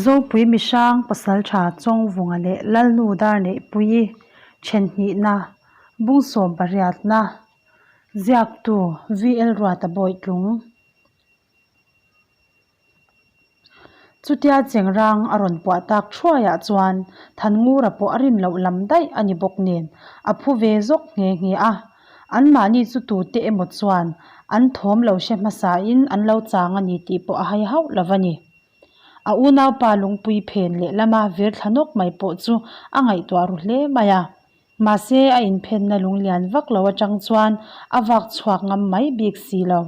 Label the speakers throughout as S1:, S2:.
S1: Zopui Mihrang Pasaltha Chawngvunga leh Lalnu Darneihpuii Thenhnihna Bungsawm pariatna Ziaktu VL Ruata Bawitlung Chutia chengrang a rawn puah tak thuaiah chuan Thanngura pawh a rin loh lam daih a ni bawk nen a phu ve zawk nghe nghe a. Anmahni chu tute emaw chuan an thawm lo hre hmasain an lo chang a ni tih pawh a hai hauh lo va ni. A unaupa lungpui phen lehlama vir thla nawk mai pawh chu a ngaihtuah ru hle mai a. Mahse, a inphenna lunglian vak lo atang chuan a vak chhuak ngam mai bik si lo.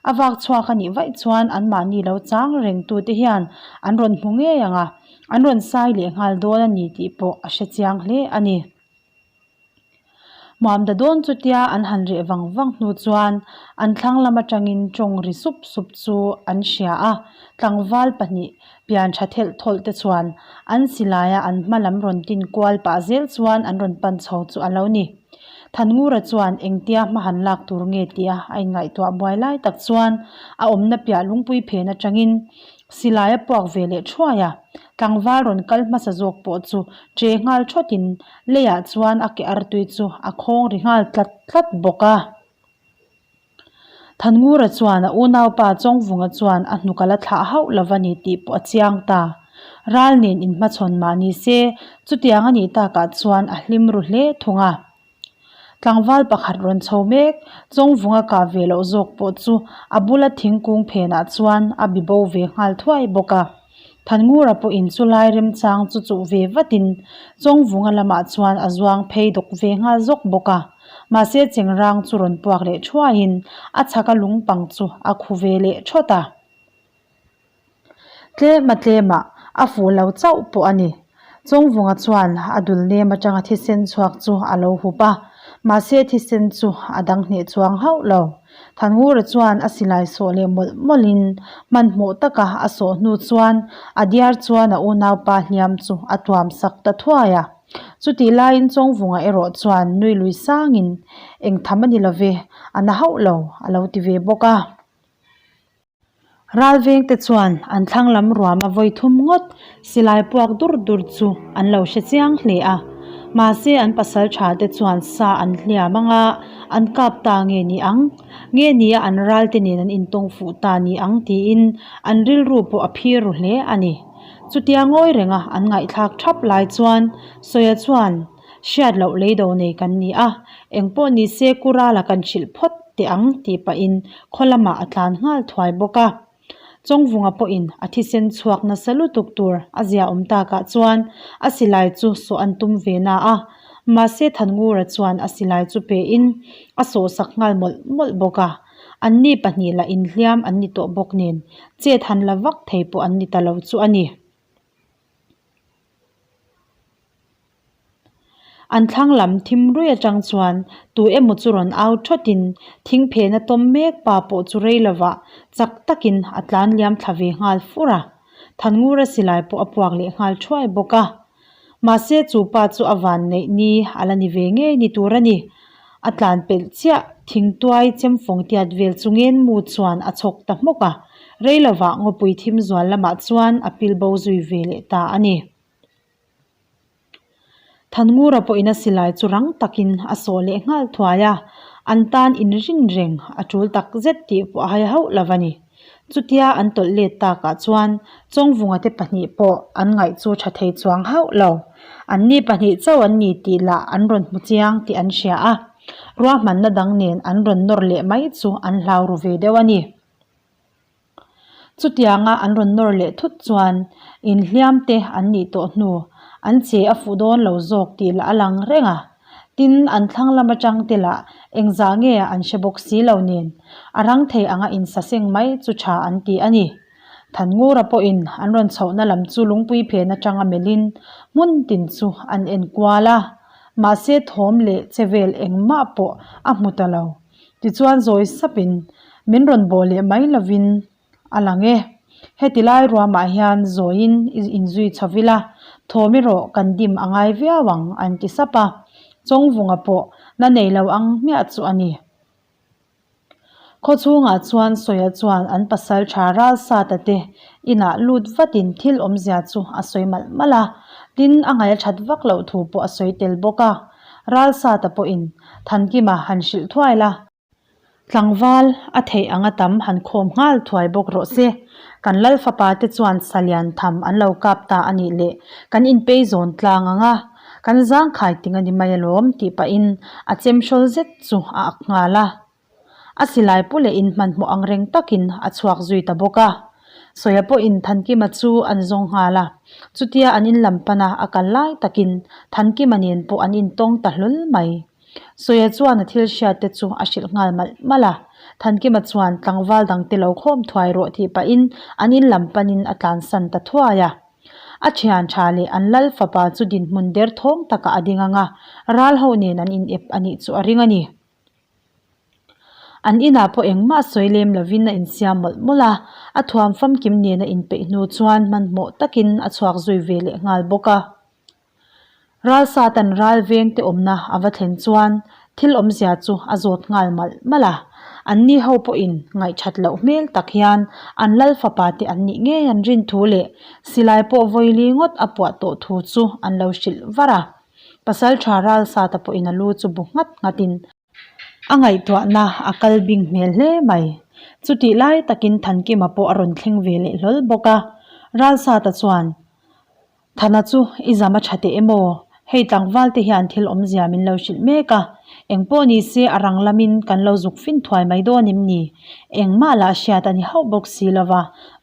S1: A vak chhuak a nih vaih chuan anmahni lo chang reng tute hian an rawn hmu ngei ang a, an rawn sai leh nghal dawn a ni tih pawh a hre chiang hle a ni. Hmuamda dawn chutia an han reh vang vang hnu chuan an thlang lam atangin tawng ri sup sup chu an hria a, tlangval pahnih pian tha thelh thawlh te chuan an silaia an hma lam rawn tin kual pah zel chuan an rawn pan chho chu a lo ni. Thanngura chuan engtia hma han lak tur nge tia a inngaihtuah buai lai tak chuan a awmna piah lungpui phen atangin Silai a puak ve leh thuai a, tlangval rawn kal hmasa zawk pawh chu che nghal thawtin leiah chuan a ke artui chu a khawng ri nghal tlat tlat bawk a. Thanngura chuan a unaupa Chawngvunga chuan a hnuk a la thlah hauh lo va ni tih pawh a chiang ta. Ral nen inhmachhawn mah ni se, chutiang a nih takah chuan a hlim ru hle thung a. Tlangval pakhat rawn chho mek, Chawngvunga kah ve loh zawk pawh chu a bula thingkung phenah chuan a bi bo ve nghal thuai bawk a. Thanngura pawhin chu lai remchang chu chuh ve vatin Chawngvunga lamah chuan a zuang phei dawk ve nghal zawk bawk a. Mahse chengrang chu rawn puak leh thuaiin a chhaka lungpang chu a khu ve leh thawt a. Tlema tlema a fuh lo chauh pawh a ni. Chawngvunga chuan a dul nem atanga thisen chhuak chu a lo hup a, mahse thisen chu a dang hneh chuang hauh lo. Thanngura chuan a silai sawh leh mawlh mawlhin hmanhmawh taka a sawh hnu chuan a diar chuan a unaupa hliam chu a tuam sak ta thuai a. Chutih laiin Chawngvunga erawh chuan nui lui sangin, Engtham a ni love, a na hauh lo, a lo ti ve bawk a. Ralvengte chuan an thlang lam ruama vawi thum ngawt silai puak dur dur chu an lo hre chiang hle a. Mahse an pasal tha te chuan sa an hliam anga an kap ta nge ni ang? Nge nia an ralte nen an intawng fuh ta ni ang tiin an rilru pawh a phir ru hle a ni. Chutia ngawi renga an ngaihthlak thap lai chuan Sawia chuan Hriat loh lei do nei kan ni a, engpawh ni se Kurala kan hrilh phawt teh ang tih pahin khaw lamah a tlan nghal thuai bawk a. Chawngvunga pawhin a thisen chhuak nasa lutuk tur a zia awm takah chuan a silai chu sawh an tum ve na a, mahse Thanngura chuan a silai chu pein a sawhsak nghal mawlh mawlh bawk a. Anni pahnih lah inhliam an ni tawh bawk nen chet han la vak thei pawh an ni ta lo chu a ni. An thlang lam thim rui atang chuan tu emaw chu rawn au thawtin thing phena tawm mek pa pawh chu rei lovah chak takin a tlan liam thla ve nghal fur a. Thanngura silai pawh a puak leh nghal thuai bawk a. Mahse chu pa chu a van neih ni a la ni ve ngei ni tur a ni. A tlan pelh chiah thingtuai chemfawng tiat vel chu ngenmu chuan a chhawk ta hmawk a. Rei lovah ngawpui thim zual lamah chuan a pil bo zui ve leh ta a ni. Thanngura pawhin a silai chu rang takin a sawh leh nghal thuai a, an tan inrin reng a tul tak zet tih pawh a hai hauh lo a ni. Chutia an tawlh let takah chuan Chawngvunga te pahnih pawh an ngaih chu tha thei chuang hauh lo. Anni pahnih chauh an ni tih lah an rawn hmu chiang tih an hria a, ruahmanna dang nen an rawn nawr leh mai chu an hlau ru ve deuh a ni. Chutianga an rawn nawr leh thut chuan inhliam te an nih tawh hnu an che a fuh dawn lo zawk tih lah a lang reng a. Tin, an thlang lam atang te lah engzah nge an hre bawk si lo nen a rang thei anga insaseng mai chu tha an ti a ni. Thanngura pawhin an rawn chhohna lam chu lungpui phen atanga melhin hmun tin chu an en kual a. Mahse thawm leh che vel engmah pawh a hmu ta lo. Tichuan zawi sapin min rawn bawh leh mai lovin a lang e. Heti lai ruamah hian zawiin i inzui chho ila, thawm erawh kan dim a ngai viau ang an ti sap a. Chawngvunga pawh na nei lo ang hmiah chu a ni. Khaw chhungah chuan Sawia chuan an pasaltha Ralsata te inah lut vatin thil awmzia chu a sawi malh malh a, tin a ngaih a that vak loh thu pawh a sawi tel bawk a. Ralsata pawhin Thankima han hrilh thuai la. Tlangval a theih anga tam han khawm nghal thuai bawk rawh se. Kan lal fapa te chuan sa lian tham an lo kap ta a nih leh kan inpei zawn tlang ang a, kan zangkhai ting a ni mai alawm tih pahin a chem hrawl zet chu a ak nghal a. A silai pu leh in hmanhmawh ang reng takin a chhuak zui ta bawk a. Sawia pawhin Thankima chu an zawng nghal a, chutia an in lam pana a kal lai takin Thankima nen pawh an intawng ta hlawl mai. Sawia chuan a thil hriat te chu a hrilh nghal malh malh a, Thankima chuan tlangval dangte lo khawm thuai rawh tih pahin an in lam panin a tlansan ta thuai a. A thian tha leh an lal fapa chu dinhmun derthawng takah a ding ang a, ral ho nen an in ep a nih chu a ring a ni. An inah pawh engmah sawi lem lovin a insiam mawlh mawlh a, a thuam famkim nen a inpeih hnu chuan hmanhmawh takin a chhuak zui ve leh nghal bawk a. Ralsatan ral veng te awmna a va thlen chuan thil awmzia chu a zawt nghal malh malh a, anni ho pawhin ngaihthat loh hmel tak hian an lal fapa te an nih ngei an rin thu leh silai pawh vawili ngawt a puah tawh thu chu an lo hrilh var a. Pasaltha Ralsata pawhin a lu chu bu nghat nghatin a ngaihtuahna a kal bing hmel hle mai. Chutih lai takin Thankima pawh a rawn thleng ve leh hlawl bawk a, Ralsata chuan Thana chu i zam a tha teh emaw? Hei tlangval te hian thil awmzia min lo hrilh mek a, engpawh ni se a rang lamin kan lo zuk fin thuai mai dawn em ni? Engmah lah hriat a ni hauh bawk si lova,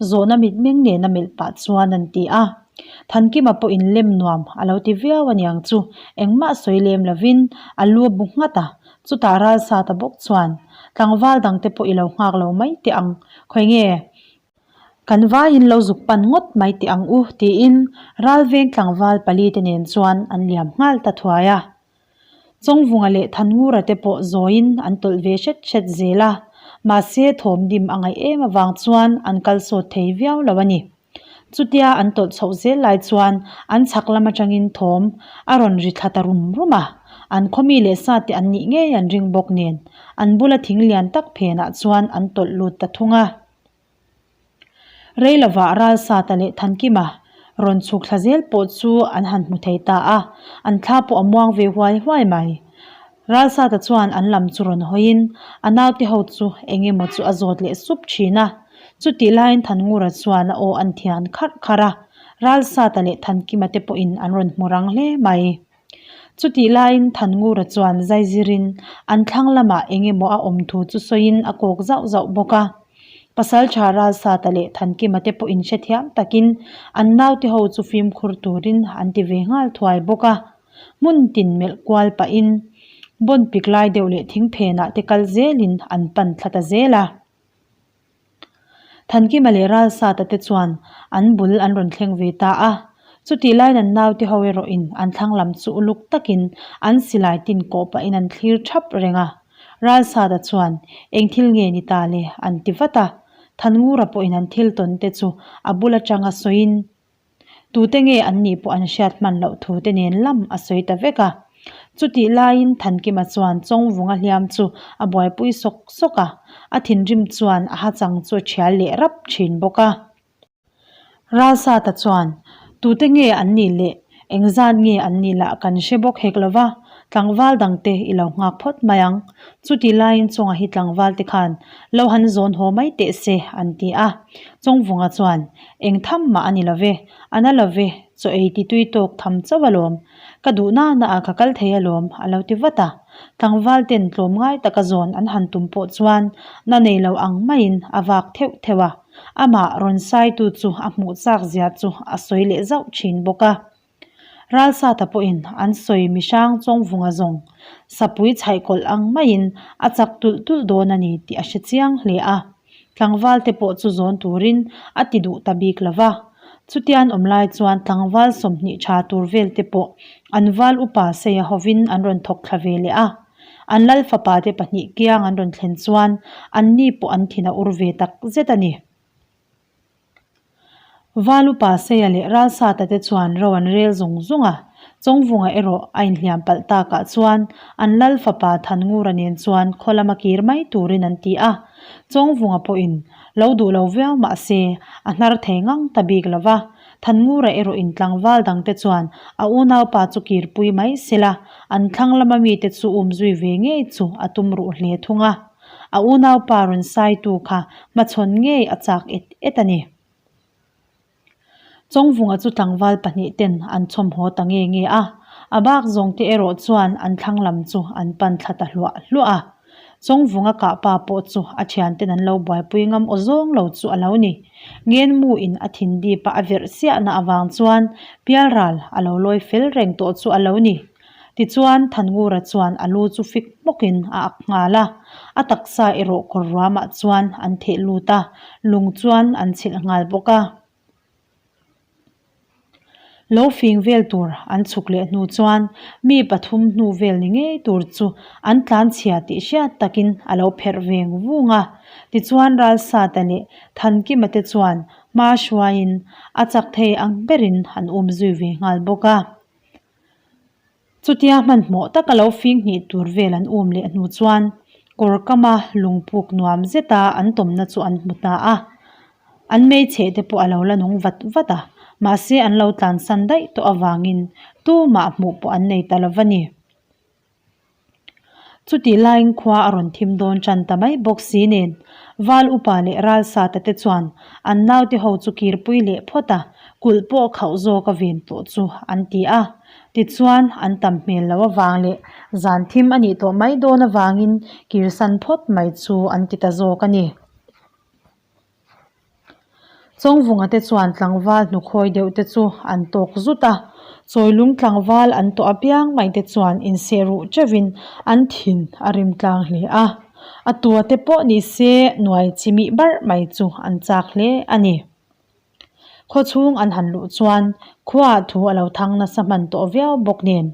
S1: zawhna mitmeng nena melh pah chuan an ti a. Thankima pawhin lem nuam a lo ti viau aniang chu engmah sawi lem lovin a lu a bu nghat a, chutah Ralsata bawk chuan tlangval dangte pawh i lo nghak lo mai teh ang, khawi nge? Kan vaiin lo zuk pan ngawt mai teh ang u tiin ralveng tlangval pali te nen chuan an liam nghal ta thuai a. Chawngvunga leh Thanngura te pawh zawiin an tawlh ve hret hret zel a, mahse thawm dim a ngaih em avang chuan an kal sawt thei viau lo a ni. Chutia an tawlh chhoh zel lai chuan an chhak lam atangin thawm a rawn ri thla ta rum rum a, an khawmi leh sa te an nih ngei an ring bawk nen an bula thing lian tak phenah chuan an tawlh lut ta thung a. Rei lovah Ralsata leh Thankima rawn chhuk thla zel pawh chu an han hmu thei ta a, an thla pawh a muang ve huai huai mai. Ralsata chuan an lam chu rawn hawiin a naute ho chu eng emaw chu a zawt leh sup thin a. Chutih laiin Thanngura chuan a aw an thian kharh kharh a, Ralsata leh Thankima te pawhin an rawn hmu rang hle mai. Chutih laiin Thanngura chuan zaizirin an thlang lamah eng emaw a awm thu chu sawiin a kawk zauh zauh bawk a. Pasaltha Ralsata leh Thankima te pawhin hrethiam takin an naute ho chu fimkhur turin an ti ve nghal thuai bawk a. Hmun tin melh kual pahin bawn pik lai deuh leh thing phenah te kal zelin an pan thla ta zel a. Thankima leh Ralsata te chuan an bul an rawn thleng ve ta a, chutih laiin an naute ho erawhin an thlang lam chu uluk takin an silai tin kawh pahin an thlir thap reng a. Ralsata chuan, Eng thil nge ni ta le? an ti vat a. Thanngura pawhin an thil tawn te chu a bul atanga sawiin, Tute nge an nih pawh an hriat hman loh thu te nen lam a sawi ta vek a. Chutih laiin Thankima chuan Chawngvunga hliam chu a buaipui sawk sawk a, a thinrim chuan a hachang chu a thial leh rap thin bawk a. Ralsata chuan, Tute nge an nih leh engzat nge an nih lah kan hre bawk hek lo va, tlangval dangte i lo nghak phawt mai ang. Chutih laiin Chawnga hi tlangval te khan lo han zawn haw mai teh se an ti a. Chawngvunga chuan, Eng tham mah a ni lo ve, a na lo ve, chaw ei ti tui tawk tham chauh alawm. Ka duh na na ah ka kal thei alawm, a lo ti vat a. Tlangval ten tlawm ngai taka zawn an han tum pawh chuan na nei lo ang maiin a vak theuh theuh a. Amah rawn saitu chu a hmuh chak zia chu a sawi leh zauh thin bawk a. Ralsata pawhin an sawi mihrang chawngvunga zawng sapui chhaihkawlh ang maiin a chak tulh tulh dawn a ni tih a hre chiang hle a. Tlangval te pawh chu zawn turin a ti duh ta bik lo va. Chutian awm lai chuan tlangval 20 tha tur vel te pawh an val upa seia hovin an rawn thawk thla ve leh a. An lal fapa te pahnih kiang an rawn thlen chuan anni pawh an thin a ur ve tak zet a ni. Valupa Seia leh Ralsata te chuan ro an rel zung zung a, Chawngvunga erawh a inhliam palh takah chuan an lal fapa Thanngura nen chuan khaw lama kir mai turin an ti a. Chawngvunga pawhin lo duh lo viau mah se a hnar thei ngang ta bik lo va, Thanngura erawhin tlangval dangte chuan a unaupa chu kirpui mai sela, an thlang lama mite chu umzui ve ngei chu a tum ruh hle thung a. A unaupa rawn saitu kha hmachhawn ngei a chak et et a ni. Chawngvunga chu tlangval pahnih ten an chhawmhaw ta nge nge a, a bak zawng te erawh chuan an thlang lam chu an pan thla ta hluah hluah a. Chawngvunga kah pa pawh chu a thian ten an lo buaipui ngam aw zawng lo chu a lo ni. Ngenmu in a thin dip a a verh siahna avang chuan pialral a lo lawi fel reng tawh chu a lo ni. Tichuan Thanngura chuan a lu chu fik hmawkin a ak nghal a, a taksa erawh kawr ruamah chuan an theh lut a, lung chuan an chhilh nghal bawk a. Lo fing vel tur an chhuk leh hnu chuan mi pathum hnu vel ni ngei tur chu an tlanchhia tih hriat takin a lo pherh veng vung a. Tichuan Ralsata leh Thankima te chuan hma hruaiin a chak thei ang berin an umzui ve nghal bawk a. Chutia hmanhmawh taka lo fing hnih tur vel an um leh hnu chuan kawr kama lungpuk nuam zeta an tawmna chu an hmu ta a. An hmeichhe te pawh a lo la nung vat vat a, mahse an lo tlansan daih tawh avangin tumah hmuh pawh an nei ta lo va ni. Chutih laiin khua a rawn thim dawn tan ta mai bawk si nen, Val upa leh Ralsata te chuan an naute ho chu kirpui leh phawt a, kulh pawh khauh zawk a ven tawh chu an ti a. Tichuan, an tam hmel loh avang leh zan thim a nih tawh mai dawn avangin kirsan phawt mai chu an ti ta zawk a ni. Chawngvunga te chuan tlangval hnukhawi deuh te chu an tawk zut a, Chawilung tlangval an tawh apiang mai te chuan inseh ruh teuhin an thin a rim tlang hle a, a tua te pawh ni se nuai chi mih barh mai chu an chak hle a ni. Khawchhung an han luh chuan khuaah thu a lo thang nasa hman tawh viau bawk nen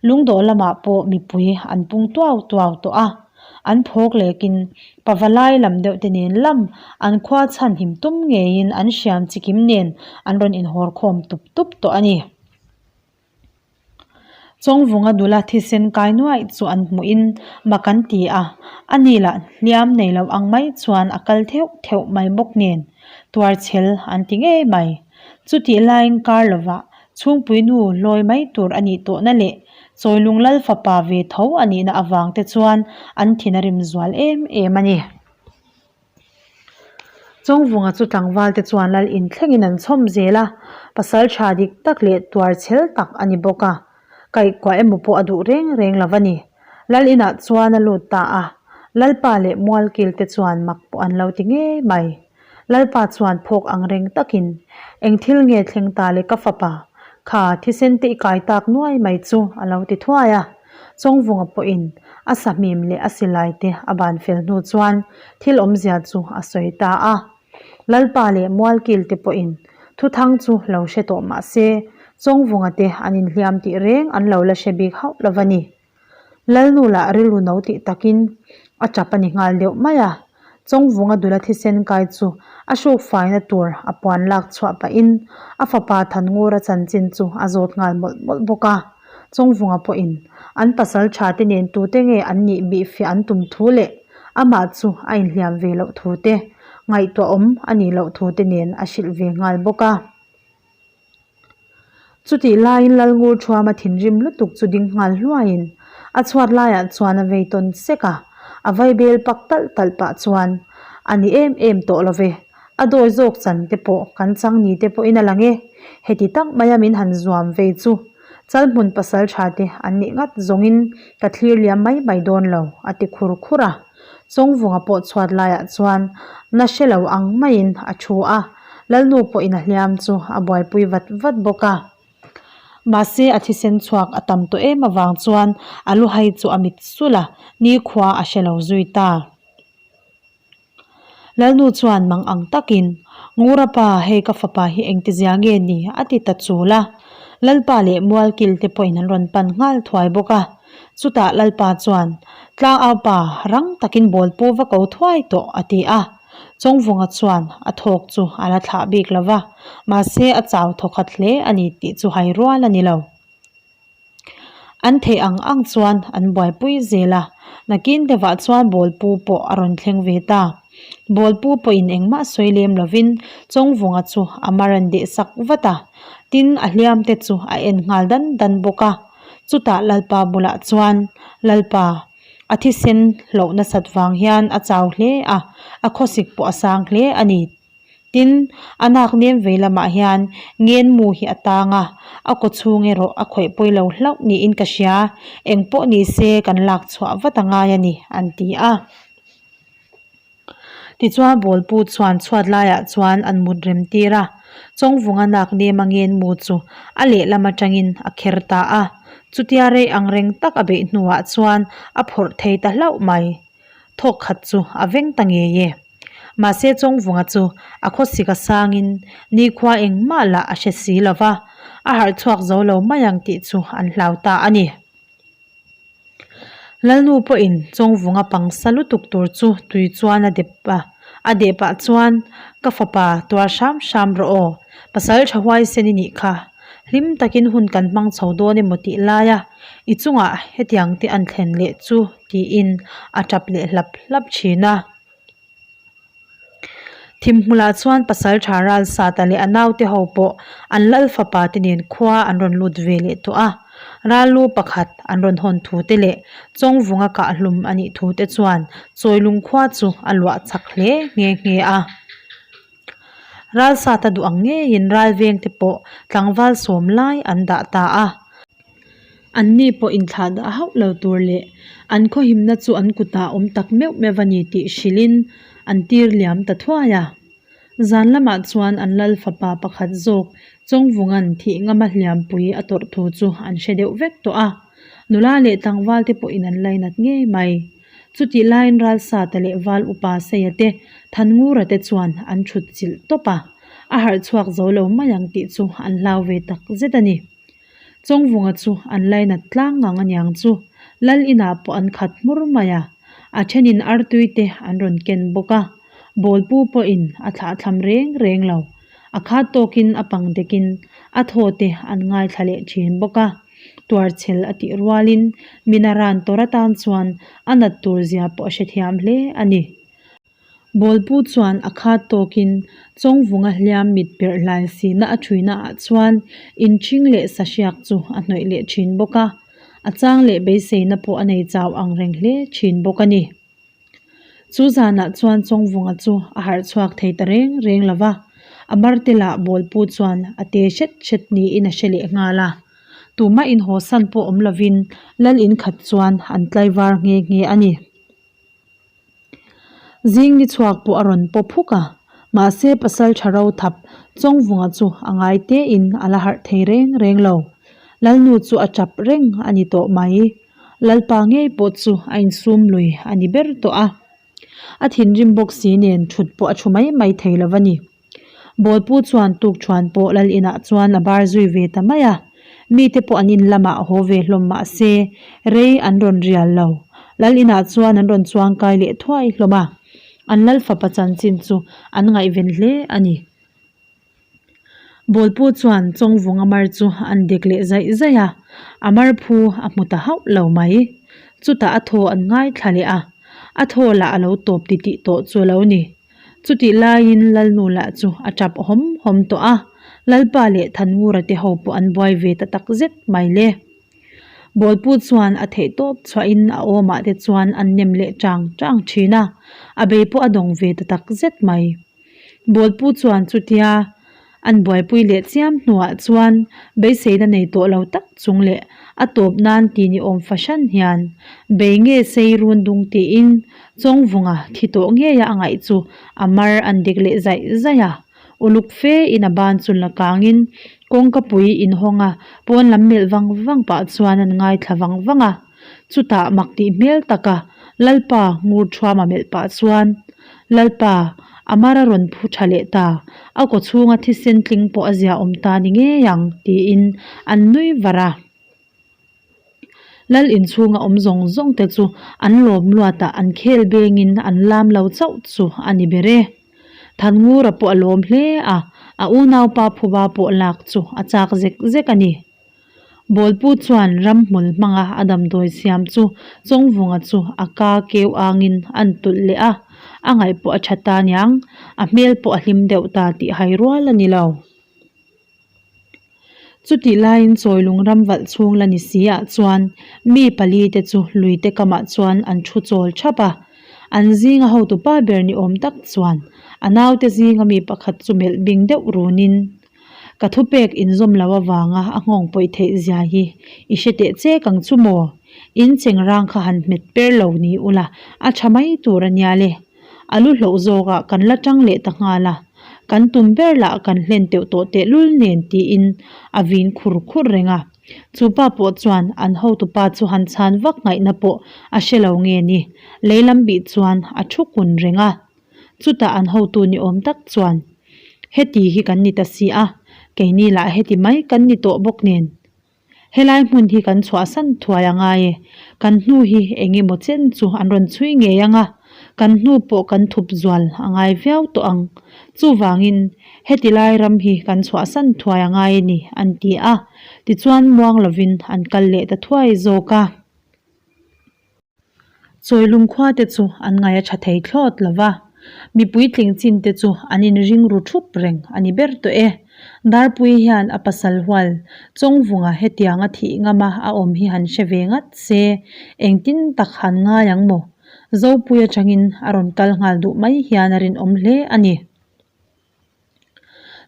S1: lungdawh lamah pawh mipui an pung tuau tuau tawh a. An phawk lekin pavalai lam deuh te nen lam an khua chhan him tum ngeiin an hriam chikim nen an rawn inhawr khawm tup tup tawh a ni. Chawngvunga nula thisen kai nuaih chu an hmuhin mak an ti a, ani lah hliam nei lo ang mai chuan a kal theuh theuh mai bawk nen tuarchhel an ti ngei mai. Chutih laiin kar lovah chhungpui nu hlawi mai tur a nih tawhna leh Chawilung lal fapa ve tho a nihna avang te chuan an thin a rim zual em em a ni. Chawngvunga chu tlangval te chuan lal inthlengin an chhawm zel a, pasal tha dik tak leh tuar chhel tak a ni bawk a, kaihkuah emaw pawh a duh reng reng lo a ni. Lal inah chuan a lut ta a, Lalpa leh Mualkil te chuan mak pawh an lo ti ngei mai. Lalpa chuan phawk ang reng takin, Eng thil nge thleng ta le ka fapa? Kha thisen te i kai tak nuai mai chu a lo ti thuai a. Chawngvunga pawhin a sahmim leh a silai te a ban fel hnu chuan thil awmzia chu a sawi ta a. Lalpa leh Mualkil te pawhin thuthang chu lo hre tawh mah se, Chawngvunga te an inhliam tih reng an lo la hre bik hauh lo va ni. Lalnu lah rilru no tih takin a tap a ni nghal deuh mai a, Chawngvunga dula thisen kai chu a hruk faina tur a puan lak chhuah pahin a fapa Thanngura chanchin chu a zawt nghal mawlh mawlh bawk a. Chawngvunga pawhin an pasal tha te nen tute nge an nih bih fiah an tum thu leh amah chu a inhliam ve loh thu te, ngaihtuahawm a nih loh thu te nen a hrilh ve nghal bawk a. Chutih laiin Lalngur Thuama thinrim lutuk chu ding nghal hluaiin a chhuat laiah chuan a vei tawn sek a, a vaibel pak talh talh pah chuan a ni em em tawh lo ve, a dawi zawk chan te pawh kan chang ni te pawhin a lang e, heti tak maia min han zuam vei chu Chalhmun pasal tha te an nih ngat zawngin ka thlir liam mai mai dawn lo a ti khur khur a. Chawngvunga pawh chhuat laiah chuan na hre lo ang maiin a thu a, Lalnu pawhin a hliam chu a buaipui vat vat bawk a. Mahse a thisen chhuak a tam tawh em avang chuan a luhai chu a mit sulh a, nikhua a hre lo zui ta. Lalnu chuan mang ang takin, Ngura pa, hei ka fapa hi engtizia nge ni? a ti ta chul a. Lalpa leh Mualkil te pawhin an rawn pan nghal thuai bawk a. Chutah Lalpa chuan, Tlangau pa, rang takin bawlpu va ko thuai tawh, a ti a. Chawngvunga chuan a thawk chu a la thlah bik lo va, mahse a chau thawkhat hle a ni tih chu hai rual a ni lo. An theih ang ang chuan an buaipui zel a, nakin deuhah chuan bawlpu pawh a rawn thleng ve ta. Bawlpu pawhin engmah sawi lem lovin Chawngvunga chu a mar an deh sak vat a, tin a hliam te chu a en nghal dan dan bawk a. Chutah Lalpa bulah chuan, Lalpa, a thisen hlauh nasat vang hian a chau hle a, a khawsik pawh a sang hle a ni. Tin, a nak nem vei lamah hian ngen mu hi a tang a, a kaw chhung erawh a khawih pawi lo hlauh niin ka hria, eng pawh ni se kan lak chhuah vat a ngai a ni, an ti a. Tichuan Bawlpu chuan chhuat laiah chuan an mut rem tir a, Chawngvunga nak nem a ngen mu chu a lehlam atangin a kher ta a, chutia rei ang reng tak a beih hnuah chuan a phawrh thei ta hlauh mai. Thawk khat chu a veng ta ngei e. Mahse Chawngvunga chu a khawsik a sangin nikhua engmah lah a hre si lo va, a harh chhuak zo lo mai ang tih chu an hlau ta a ni. Lalnu pawhin Chawngvunga pangsa lutuk tur chu tui chuan a dep a, a deh pah chuan, Ka fapa, tuar hram hram rawh aw, pasal tha huaisen i nih kha, hlim takin hun kan hmang chho dawn emaw tih laia i chungah hetiang te an thlen leh chu tiin a tap leh hlap hlap thin a. Thimhmulah chuan pasal tha Ralsata leh a naute ho pawh an lal fapa te nen khua an rawn lut ve leh tawh a. Rallu pakhat an rawn hawn thu te leh Chawngvunga kahhlum a nih thu te chuan Chawilung khua chu a luah chak hle nghe nghe a. Ralsata duh ang ngeiin ralveng te pawh tlangval sawm lai an dah ta a. Anni pawh inthlah dah hauh lo tur leh an khawhimna chu an kutah awm tak meuh meuh a ni tih hrilhin an tir liam ta thuai a. Zan lamah chuan an lal fapa pakhat zawk Chawngvunga'n thih ngama hliampui a tawrh thu chu an hre deuh vek tawh a. Nula leh tlangval te pawhin an lainat ngei mai. Chutih laiin Ralsata leh Val Upa Seia te, Thanngura te chuan an thut chilh tawp a, a harh chhuak zo lo mai ang tih chu an hlau ve tak zet a ni. Chawngvunga chu an lainat tlang ngang aniang chu Lal inah pawh an khat hmur mai a, a thenin artui te an rawn ken bawk a, Bawlpu pawhin a thlah thlam reng reng lo, a khat tawkin a pang dekin a thaw te an ngaithla leh thin bawk a, tuarchhel a tih rualin mina ran tawr atan chuan a nat tur zia pawh a hrethiam hle a ni. Bawlpu chuan a khat tawkin Chawngvunga hliam mit perh hlai sihna a thuina ah chuan inchhing leh sahriak chu a hnawih leh thin bawk a, a chang leh beiseina pawh a nei chau ang reng hle thin bawk a ni. Chu zanah chuan Chawngvunga chu a harh chhuak thei ta reng reng lo va, a marte lah Bawlpu chuan a te hret hret niin a hre leh nghal a. Tumah inhawsan pawh awm lovin Lal inkhat chuan an tlaivar nghe nghe a ni. Zing ni chhuak pawh a rawn paw phuk a, mahse pasal tha ro thap Chawngvunga chu a ngai tein a la harh thei reng reng lo. Lalnu chu a tap reng a ni tawh mai. Lalpa ngei pawh chu a insum lui a ni ber tawh a. A thinrim bawk si nen thut pawh a thu mai mai thei lo a ni. Bawlpu chuan tukṭhuan pawh lal inah chuan a bar zui ve ta mai a, mite pawh an in lamah haw ve hlawm mah se rei an rawn rial lo. Lal inah chuan an rawn chuangkai leh thuai hlawm a, an lal fapa chanchin chu an ngaihven hle a ni. Bawlpu chuan Chawngvung a mar chu an dek leh zaih zaih a, a mar phu a hmu ta hauh lo mai. Chutah a thaw an ngaithla leh a, a thaw lah a lo tawp titih tawh chu a lo ni. Chutih laiin Lalnu lah chu a tap hawm hawm tawh a, Lalpa leh Thanngura te ho pawh an buai ve ta tak zet mai le. Bawlpu chuan a theih tawp chhuahin a awmah te chuan an nem leh chang chang thin a, a bei pawh a dawng ve ta tak zet mai. Bawlpu chuan chutia an buaipui leh chiam hnuah chuan beiseina nei tawh lo tak chung leh a tawp nan ti ni awm fahran hian bei nge sei run dung tiin Chawngvunga thi tawh ngeia a ngaih chu a mar an dik leh zaih zaih a. Uluk fe in a ban chu la kangin kawngkapui inhawng a pawn lam melh vang vang pah chuan an ngaithla vang vang a. Chutah mak tih hmel taka Lalpa ngur thuama melh pah chuan, Lalpa, a mar a rawn phu tha leh ta, a kaw chhunga thisen tling pawh a zia awm ta ni ngei ang, tiin an nui var a. Lal inchhunga awm zawng zawng te chu an lawm luatah an khel bengin an lam lo chauh chu a ni ber e. Thanngura pawh a lawm hle a, a unaupa phuba pawh lak chu a chak zek zek a ni. Bawlpu chuan ramhmul hmanga a damdawi siam chu Chawngvunga chu a ka keu angin a'n tulh leh a, a ngaih pawh a tha ta niang, a hmel pawh a hlim deuh ta tih hai rual a ni lo. Chutih laiin Chawilung ram valh chhung la ni si ah chuan mi pali te chu luite kamah chuan an thu chawl thap a, an zinga hotupa ber ni awm tak chuan a naute zinga mi pakhat chu melh bing deuh runin, Ka thupek inzawm lo avanga a nghawng pawih theih zia hi i hre teh chek ang chu maw? In chengrang kha han hmet per lo ni ula a tha mai tur a nia le. A lu hloh zawkah kan la tang leh ta nghal a, kan tum ber lah kan hlen teuh tawh tehlul nen tiin a vin khur khur reng a. Chu pa pawh chuan an hotupa chu han chhan vak ngaihna pawh a hre lo nge ni, lei lam bih chuan a thu kun reng a. Chutah an hotu ni awm tak chuan, Heti hi kan ni ta si a, keini lah heti mai kan ni tawh bawk nen. Helai hmun hi kan chhuahsan thuai a ngai e, kan hnu hi eng emaw chen chu an rawn chhui ngei ang a, kan hnu pawh kan thup zual a ngai viau tawh ang. Chuvangin, heti lai ram hi kan chhuahsan thuai a ngai a ni, an ti a. Tichuan muang lovin an kal leh ta thuai zawk a. Chawilung khua te chu an ngaih a tha thei thlawt lo va, mipui tling chin te chu an inring ru thup reng a ni ber tawh e. Darpui hian a pasal hual Chawngvunga hetianga thih ngama a awm hi han hre ve ngat se, engtin tak han ngai ang maw? Zopui atangin a rawn kal nghal duh mai hian a rinawm hle a ni.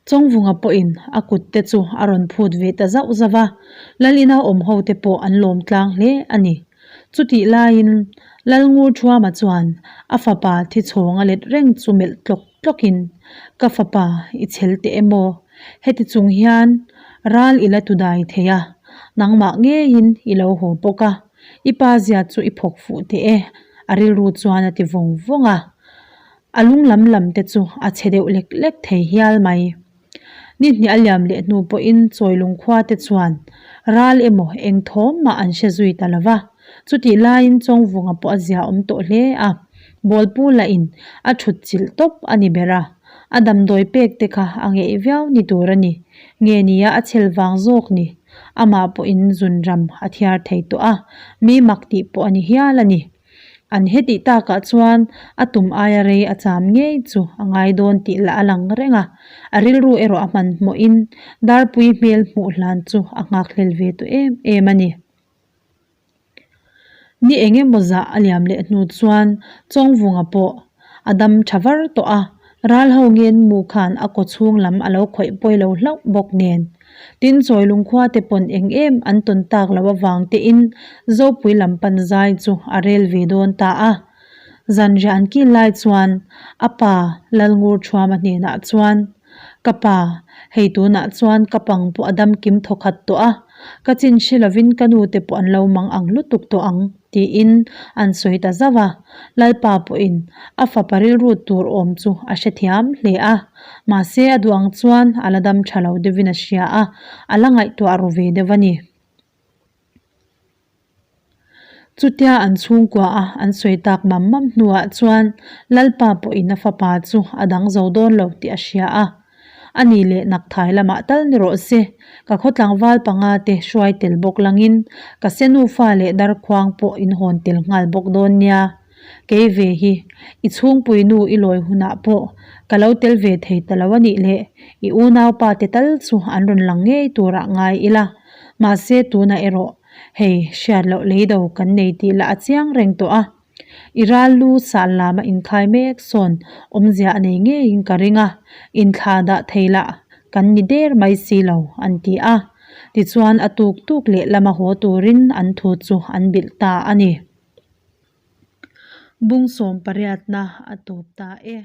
S1: Chawngvunga pawhin a kut te chu a rawn phut ve ta zauh zauh a, Lalina awm ho te pawh an lawm tlang hle a ni. Chutih laiin Lalngurthuama chuan a fapa thi chhawng a let reng chu melh tlawk tlawkin, Ka fapa, i chhel teh emaw? Heti chung hian ral i la tu dai thei a, nangmah ngeiin i lo haw bawk a, i pa zia chu i phawk fuh teh e, a rilru chuan a ti vawng vawng a. A lung lam lam te chu a chhe deuh lek lek thei hial mai. Ni hnih a liam leh hnu pawhin Chawilung khua te chuan ral emaw eng thawm mah an hre zui ta lo va. Chutih laiin Chawngvunga pawh a zia awm tawh hle a, Bawlpu lahin a thut chilh tawp a ni ber a. A damdawi pek te kha a ngeih viau ni tur a ni. Nge nia a chhel vang zawk ni. Amah pawhin zunram a thiar thei tawh a, mi mak tih pawh a ni hial a ni. An hetih takah chuan a tum aia rei a cham ngei chu a ngai dawn tih lah a lang reng a, a rilru erawh a hmanhmawhin Darpui hmel hmuh hlan chu a nghakhlel ve tawh em em a ni. Ni eng emaw zah a liam leh hnu chuan Chawngvunga pawh a dam tha var tawh a, ral ho ngen mu khan a kaw chhung lam a lo khawih pawi lo hlauh bawk nen. Tin, Chawilung khua te pawn eng em an tawn tak loh avang tein Zopui lam pan zai chu a rel ve dawn ta a. Zanriah an kil lai chuan a pa Lalngurthuama hnenah chuan, Ka pa, hei tunah chuan ka pang pawh a dam kim thawkhat tawh a, ka chin hre lovin ka nu te pawh an lo mang ang lutuk tawh ang. Tiin an sawi ta zauh a, Lalpa pawhin a fapa rilru tur awm chu a hrethiam hle a, mahse a duh ang chuan a la dam tha lo deuhin a hria a, a la ngaihtuah ru ve deuh a ni. Chutia an chhungkua a an sawi tak mam mam hnuah chuan Lalpa pawhin a fapa chu a dang zo dawn lo tih a hria a. A ni leh nakthai lamah tal ni rawh se, ka khaw tlangval panga te hruai tel bawk langin ka se nufa leh darkhuang pawh in hawn tel nghal bawk dawn nia. Kei ve hi, i chhungpui nu i lawi hunah pawh ka lo tel ve thei ta lo a nih leh i unaupa te tal chu an rawn lang ngei turah ngai ila. Mahse tunah erawh hei hriat loh lei do kan nei tih lah a chiang reng tawh a. I ral lu sal lama inkhai mek sawn awmzia a nei ngeiin ka ring a, inthla dah thei lah kan ni der mai si lo, an ti a. Tichuan a tuk tuk leh lama haw turin an thu chu an bilh ta a ni. Bung sawm pariatna a tawp ta e.